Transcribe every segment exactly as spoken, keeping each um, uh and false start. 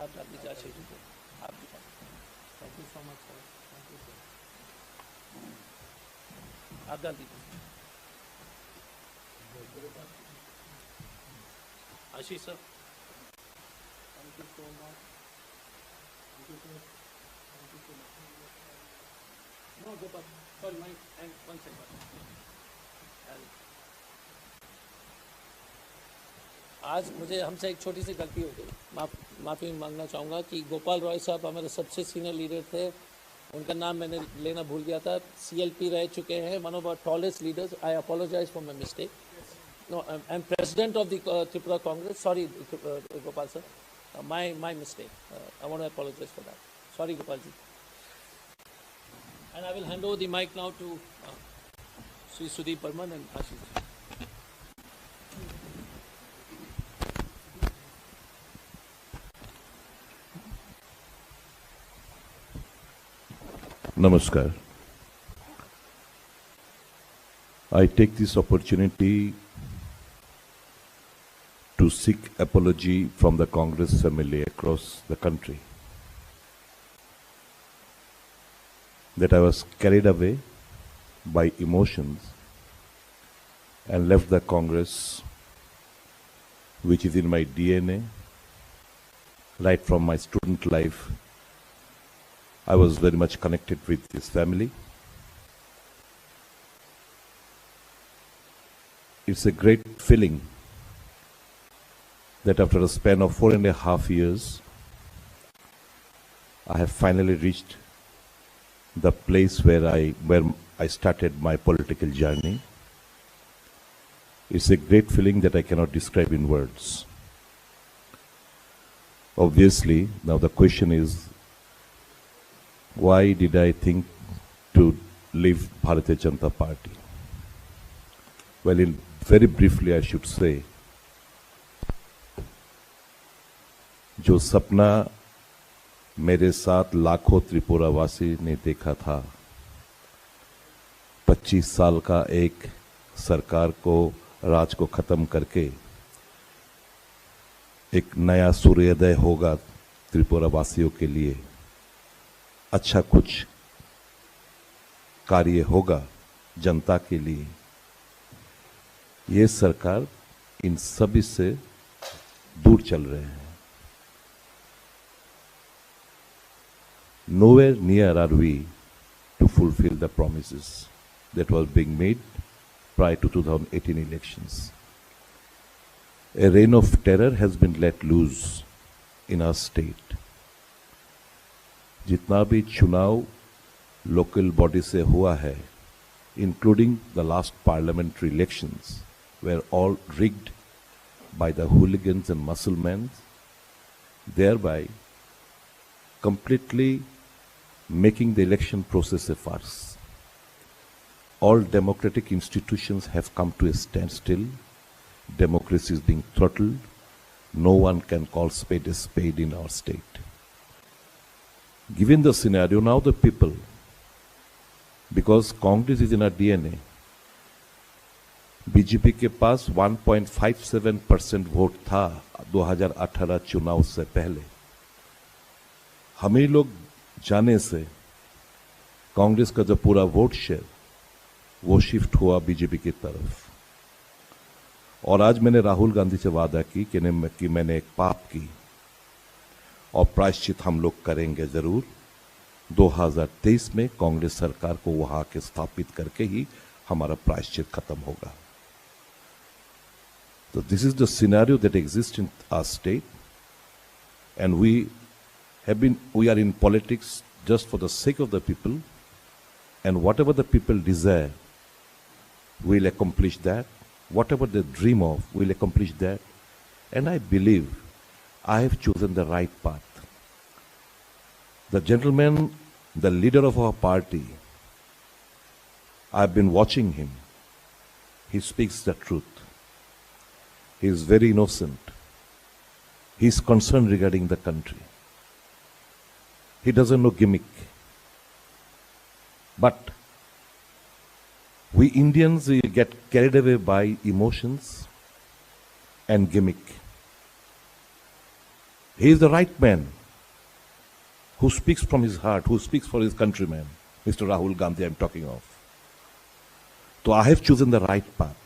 आप डाल दीजिए, आशीष जी को। आप भी डाल दीजिए। Thank you so much, sir. Thank you, sir. आप डाल दीजिए। आशीष sir. Thank you so much. Thank you, sir. Thank you so much. No, Gopal, sorry, my, and one second. आज मुझे, हमसे एक छोटी सी गलती हो गई, माफ, माफी मांगना चाहूँगा कि गोपाल रॉय साहब हमारे सबसे सीनियर लीडर थे, उनका नाम मैंने लेना भूल गया था, सीएलपी रह चुके हैं, one of our tallest leaders. I apologize for my mistake. No, I'm, I'm president of the, uh, Tripura Congress. Sorry, uh, Gopal sir. Uh, my, my mistake. Uh, I want to apologize for that. Sorry, Gopal ji. And I will hand over the mic now to, uh, Shri Sudeep Barman and Ashish ji. Namaskar. I take this opportunity to seek apology from the Congress family across the country that I was carried away by emotions and left the Congress, which is in my D N A. Right from my student life, I was very much connected with this family. It's a great feeling that after a span of four and a half years, I have finally reached the place where I, where I started my political journey. It's a great feeling that I cannot describe in words. Obviously, now the question is, why did I think to leave Bharatiya Janata Party? Well, in, very briefly, I should say, जो सपना मेरे साथ लाखों त्रिपुरावासी ने देखा था, पच्चीस साल का एक सरकार को, राज को खत्म करके एक नया सूर्योदय होगा त्रिपुरा वासियों के लिए, अच्छा कुछ कार्य होगा जनता के लिए, ये सरकार इन सभी से दूर चल रहे हैं। Nowhere near are we to fulfill the promises that was being made prior to two thousand eighteen elections. A reign of terror has been let loose in our state. जितना भी चुनाव लोकल बॉडी से हुआ है, including the last parliamentary elections, were all rigged by the hooligans and muscle men, thereby completely making the election process a farce. All democratic institutions have come to a standstill. Democracy is being throttled. No one can call spade a spade in our state. Given the scenario, now the people, because Congress is in our D N A, BJP के पास one point five seven percent vote था दो हज़ार अठारह चुनाव से पहले। हम ही लोग जाने से कांग्रेस का जो पूरा वोट शेयर, वो शिफ्ट हुआ बीजेपी की तरफ। और आज मैंने राहुल गांधी से वादा की कि ने-, कि मैंने एक पाप की और प्रायश्चित हम लोग करेंगे जरूर। दो हज़ार तेईस में कांग्रेस सरकार को वहां के स्थापित करके ही हमारा प्रायश्चित खत्म होगा। So this is the scenario that exists in our state, and we have been, we are in politics just for the sake of the people, and whatever the people desire, we'll accomplish that. Whatever they dream of, we'll accomplish that. And I believe I have chosen the right path. The gentleman, the leader of our party, I've been watching him. He speaks the truth. He is very innocent. He is concerned regarding the country. He doesn't know gimmick. But we Indians, we get carried away by emotions and gimmick. He is the right man who speaks from his heart, who speaks for his countrymen, Mister Rahul Gandhi I am talking of. So I have chosen the right path.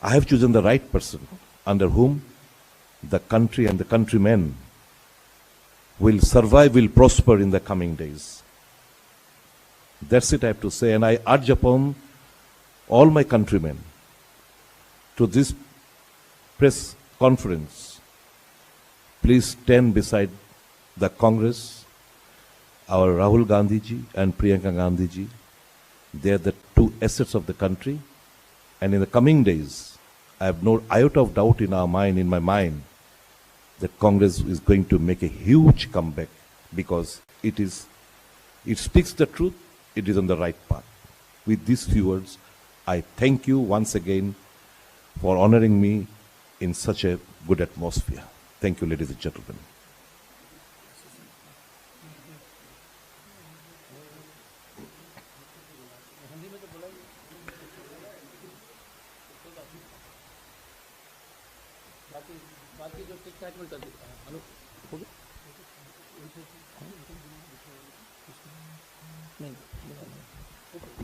I have chosen the right person under whom the country and the countrymen will survive, will prosper in the coming days. That's it I have to say, and I urge upon all my countrymen to this press conference, please stand beside the Congress, our Rahul Gandhi ji and Priyanka Gandhi ji. They are the two assets of the country. And in the coming days, I have no iota of doubt in our mind, in my mind, that Congress is going to make a huge comeback because it is, it speaks the truth, it is on the right path. With these few words, I thank you once again for honoring me in such a good atmosphere. Thank you, ladies and gentlemen.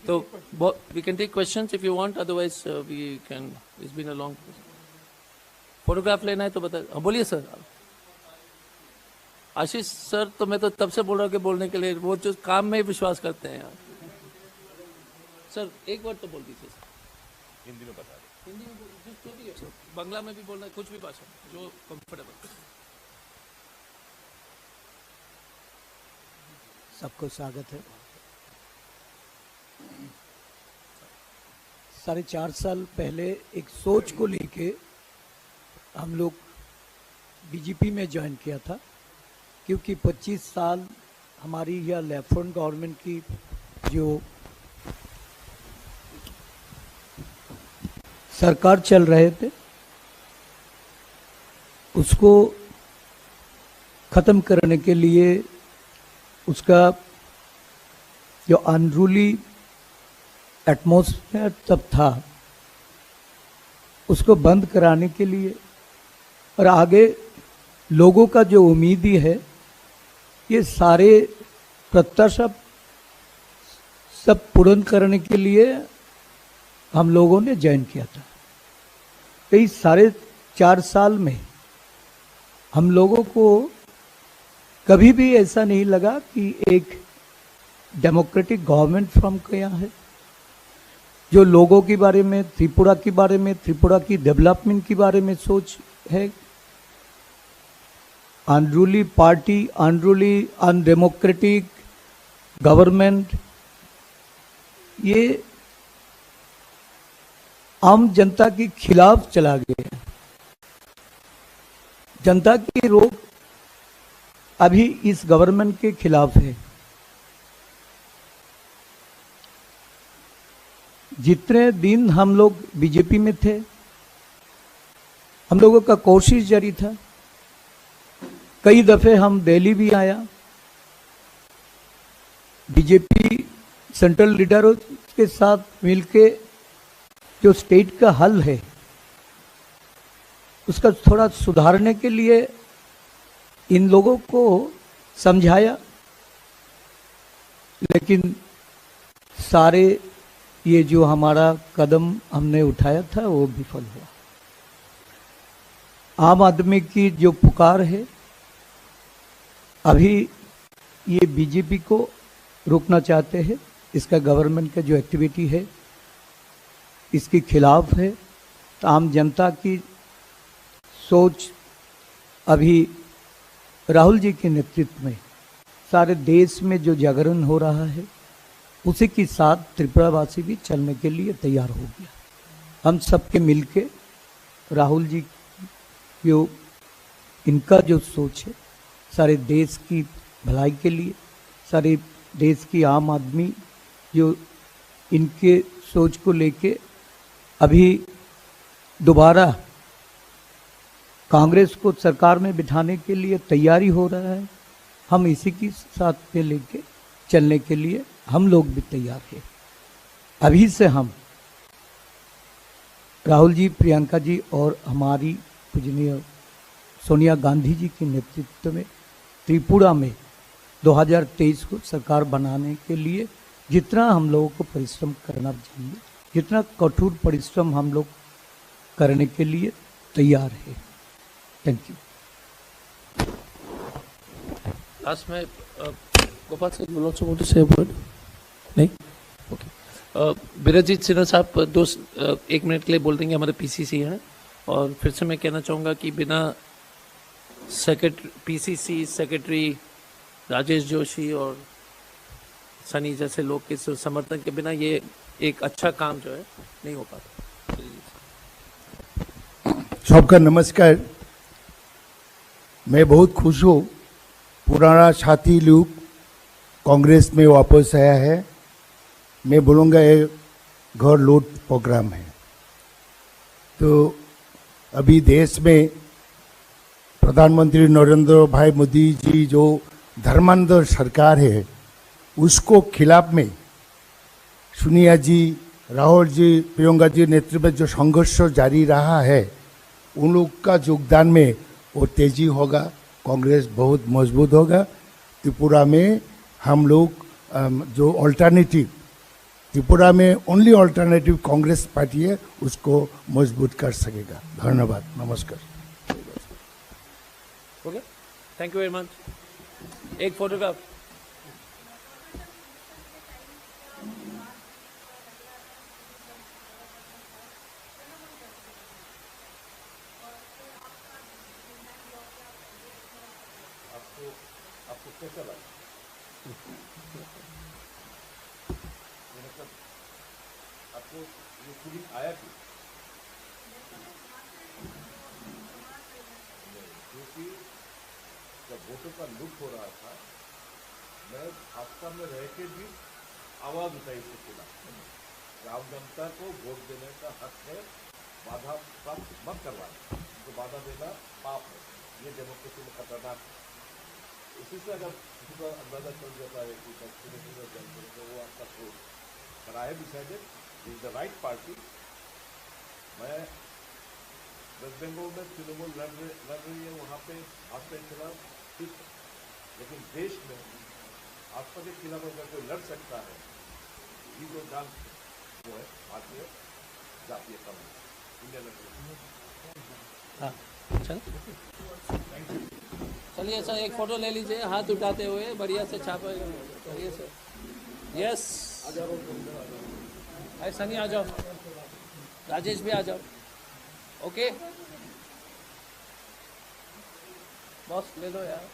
तो ब-, we can take questions if you want, otherwise, uh, we can, it's been a long, photograph लेना है तो बता, हाँ, बोलिए सर। आशीष सर, तो मैं तो तब से बोल रहा हूँ कि बोलने के लिए, वो जो काम में विश्वास करते हैं यार। सर, एक वर्ड तो बोल दीजिए सर। हिंदी में बता दो। हिंदी में बोल, जो, जो भी है। बांग्ला में भी बोलना है, कुछ भी भाषा, जो कंफर्टेबल। सबको स्वागत है। साढ़े चार साल पहले एक सोच को लेके हम लोग बीजेपी में ज्वाइन किया था, क्योंकि पच्चीस साल हमारी यह लेफ्ट फ्रंट गवर्नमेंट की जो सरकार चल रहे थे, उसको खत्म करने के लिए उसका जो अनरूली एटमॉस्फेयर तब था, उसको बंद कराने के लिए और आगे लोगों का जो उम्मीद है, ये सारे प्रत्याशा सब पूर्ण करने के लिए हम लोगों ने ज्वाइन किया था। तो इस साढ़े चार साल में हम लोगों को कभी भी ऐसा नहीं लगा कि एक डेमोक्रेटिक गवर्नमेंट फॉर्म किया है, जो लोगों के बारे में, त्रिपुरा के बारे में, त्रिपुरा की डेवलपमेंट के बारे में सोच है। Unruly party, unruly, undemocratic government, ये आम जनता के खिलाफ चला गया। जनता की रोख अभी इस गवर्नमेंट के खिलाफ है। जितने दिन हम लोग बीजेपी में थे, हम लोगों का कोशिश जारी था। कई दफे हम दिल्ली भी आया, बीजेपी सेंट्रल लीडरों के साथ मिलके जो स्टेट का हल है, उसका थोड़ा सुधारने के लिए इन लोगों को समझाया, लेकिन सारे ये जो हमारा कदम हमने उठाया था, वो विफल हुआ। आम आदमी की जो पुकार है, अभी ये बीजेपी को रोकना चाहते हैं, इसका गवर्नमेंट का जो एक्टिविटी है, इसके खिलाफ है। तो आम जनता की सोच अभी राहुल जी के नेतृत्व में सारे देश में जो जागरण हो रहा है, उसी के साथ त्रिपुरावासी भी चलने के लिए तैयार हो गया। हम सबके मिलके राहुल जी जो इनका जो सोच है, सारे देश की भलाई के लिए, सारे देश की आम आदमी जो इनके सोच को लेके अभी दोबारा कांग्रेस को सरकार में बिठाने के लिए तैयारी हो रहा है, हम इसी के साथ में लेके चलने के लिए हम लोग भी तैयार हैं। अभी से हम राहुल जी, प्रियंका जी और हमारी पूजनीय सोनिया गांधी जी के नेतृत्व में त्रिपुरा में दो हज़ार तेईस को सरकार बनाने के लिए जितना हम लोगों को परिश्रम करना चाहिए, जितना कठोर परिश्रम हम लोग करने के लिए तैयार है। Thank you। लास्ट में, uh, Gopal sir, you also want to say a word? नहीं? ओके। अ, बिरजीत सिन्हा साहब, दो स-, अ, एक मिनट के लिए बोल देंगे, हमारे पीसीसी हैं। और फिर से मैं कहना चाहूँगा कि बिना सेक्रेटरी, पीसीसी सेक्रेटरी राजेश जोशी और सनी जैसे लोग के स-, समर्थन के बिना ये एक अच्छा काम जो है, नहीं हो पाता। सबका नमस्कार। मैं बहुत खुश हूँ, पुराना साथी लोग कांग्रेस में वापस आया है। मैं बोलूँगा, ये घर लौट प्रोग्राम है। तो अभी देश में प्रधानमंत्री नरेंद्र भाई मोदी जी जो धर्मांध सरकार है, उसको खिलाफ में सोनिया जी, राहुल जी, प्रियंका जी नेतृत्व में जो संघर्ष जारी रहा है, उन लोग का योगदान में वो तेजी होगा, कांग्रेस बहुत मजबूत होगा। त्रिपुरा में हम लोग, अम, जो अल्टरनेटिव, त्रिपुरा में ओनली अल्टरनेटिव कांग्रेस पार्टी है, उसको मजबूत कर सकेगा। धन्यवाद, नमस्कार। Okay, thank you very much. एक फोटोग्राफ। आपको, आपको कैसा लगा? ये मतलब, आपको ये फीलिंग आया कि नहीं? क्योंकि जब वोटों का लूट हो रहा था, मैं भाजपा में रह के भी आवाज उठाई इसके खिलाफ। आम जनता को वोट देने का हक है, बाधा प्राप्त मत करवाएं। उनको बाधा देना पाप है। ये डेमोक्रेसी में खतरनाक है। इसी से अगर किसी को अंदाजा चल जाता है कि वैक्सीनेशन में ज्वाइन करेंगे, वो आपका सोच। But I have decided this is the right party। मैं, वेस्ट बंगाल में तृणमूल लड़ रहे, लड़ रही है, वहाँ पे भाजपा के खिलाफ ठीक है, लेकिन देश में भाजपा के खिलाफ अगर कोई लड़ सकता है, ये जो डांस है, वो है भारतीय जातीय कांग्रेस, इंडियन नेशनल। हाँ, चल। चलिए सर, एक फोटो ले लीजिए, हाथ उठाते हुए बढ़िया से छापा। चलिए सर। यस। भाई सनी आ जाओ, राजेश भी आ जाओ। ओके, बॉस ले लो यार।